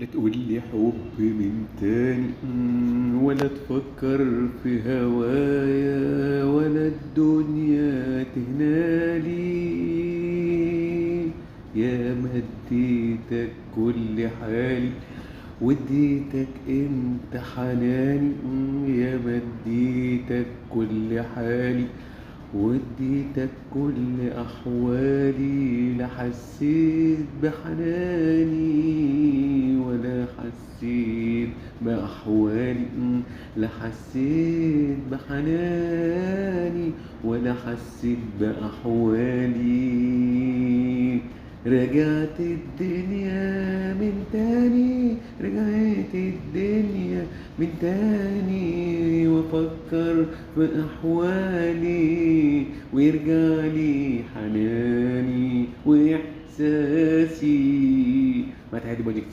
لا تقول لي حب من تاني ولا تفكر في هوايا ولا الدنيا تهنالي. يا ما اديتك كل حالي واديتك انت حناني، يا ما اديتك كل حالي واديتك كل احوالي. لا حسيت بحناني ولا حسيت باحوالي، لا حسيت بحناني ولا حسيت باحوالي. رجعت الدنيا من تاني، رجعت الدنيا من تاني، وافكر في احوالي ويرجع لي حناني واحساسي. ما تعدي بوجهك.